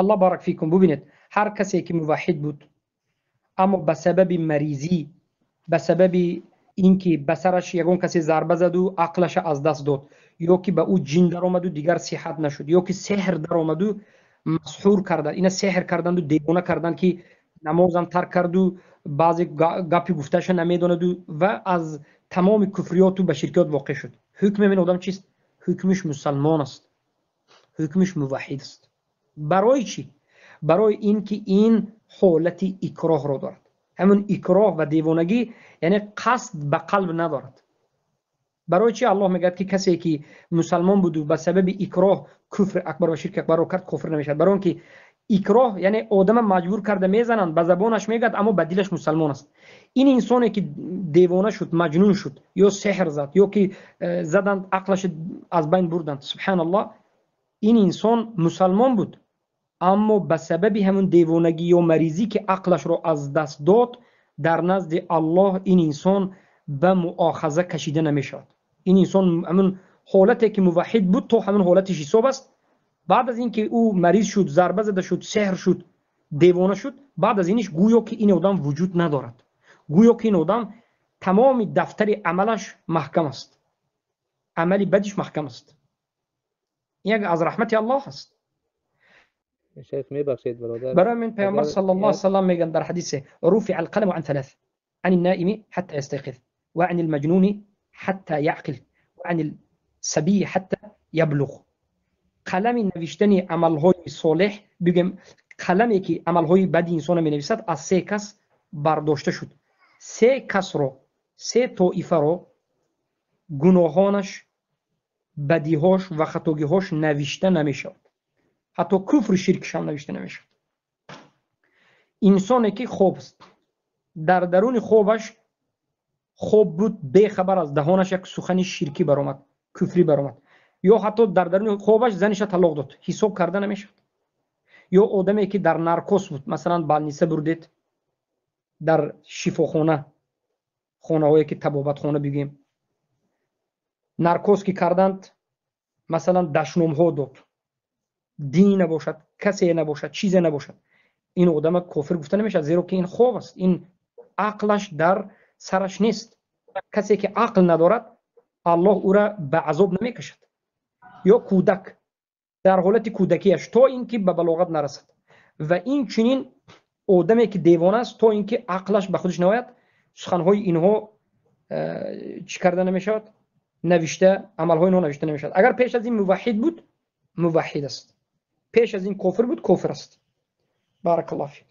Аллоҳ барак фикум. Бубинед, ҳар касе ки муваҳҳид буд, аммо ба сабаби маризӣ, ба сабаби ин ки ба сараш ягон касе зарба заду ақлаша аз даст дод, ё ки ба ӯ ҷин даромаду дигар сиҳат нашуд, ё ки сеҳр даромаду масҳур кардан, ина сеҳр карданду девона карданд, ки намозам тарк карду баъзе гапи гуфташа намедонаду ва аз тамоми куфриёту ба ширкиёт воқеъ шуд, ҳукми ин одам чист? Ҳукмиш мусалмон аст, ҳукмиш муваҳҳид аст. Барои чӣ? Барои ин ки ин ҳолати икроҳро дорад. Ҳамун икроҳ ва девонагӣ, яъне қасд ба қалб надорад. Барои чӣ Аллоҳ мегӯяд, ки касе ки мусалмон буду ба сабаби икроҳ куфри акбар ва ширки акбарро кард, кофир намешавад? Барои он ки икроҳ, яъне одама маҷбур карда мезананд, ба забонаш мегӯяд, аммо ба дилаш мусалмон аст. Ин инсоне ки девона шуд, маҷнун шуд, ё сеҳр зад, ё ки заданд, ақлаш аз байн бурданд, субҳаналлоҳ, ин инсон мусалмон буд, аммо ба сабаби ҳамун девонагӣ ё маризӣ ки ақлашро аз даст дод, дар назди Аллоҳ ин инсон ба муохаза кашида намешавад. Ин инсон ҳамун ҳолате ки муваҳҳид буд, то ҳамун ҳолатиш ҳисоб аст. Баъд аз ин ки ӯ мариз шуд, зарба зада шуд, сеҳр шуд, девона шуд, баъд аз иниш гӯё ки ин одам вуҷуд надорад, гӯё ки ин одам тамоми дафтари амалаш маҳкам аст, амали бадиш маҳкам аст. Ин як аз раҳмати Аллоҳ аст. Шайх, мебахшед, бародар. Барои ман Паёмбар саллаллоҳу алайҳи васаллам мегӯянд дар ҳадисе: رفع القلم عن ثلاث، عن النائم حتى يستيقظ، وعن المجنون حتى يعقل، وعن الصبي حتى يبلغ. Қалами навиштани амалҳои солеҳ, бигӯем, қаламе ки амалҳои бади инсонро менависад, аз се кас бардошта шуд. Се касро, се тоифаро гуноҳонаш, бадиҳош ва хатогиҳош навишта намешавад, ҳатто куфру ширкишам навишта намешавад. Инсоне ки хоб аст, дар даруни хобаш хоб буд, бехабар аз даҳонаш як сухани ширкӣ баромад, куфрӣ баромад, ё ҳатто дар даруни хобаш заниша талоқ дод, ҳисоб карда намешавад. Ё одаме ки дар наркоз буд, масалан, больница бурдед, дар шифохона, хонаҳое ки табобатхона бигӯем, наркоз ки карданд, масалан, дашномҳо дод, дин набошад, касе набошад, чизе набошад, ин одама кофир гуфта намешавад, зеро ки ин хоб аст, ин ақлаш дар сараш нест. Касе ки ақл надорад, Аллоҳ ӯра ба азоб намекашад. Ё кӯдак дар ҳолати кӯдакиаш, то ин ки ба балоғат нарасад. Ва инчунин одаме ки девона аст, то ин ки ақлаш ба худаш наояд, суханҳои инҳо чӣ карда намешавад? Навишта, амалҳои инҳо навишта намешавад. Агар пеш аз ин муваҳҳид буд, муваҳҳид аст, пеш аз ин кофир буд, кофир аст. Баракаллоҳу фик.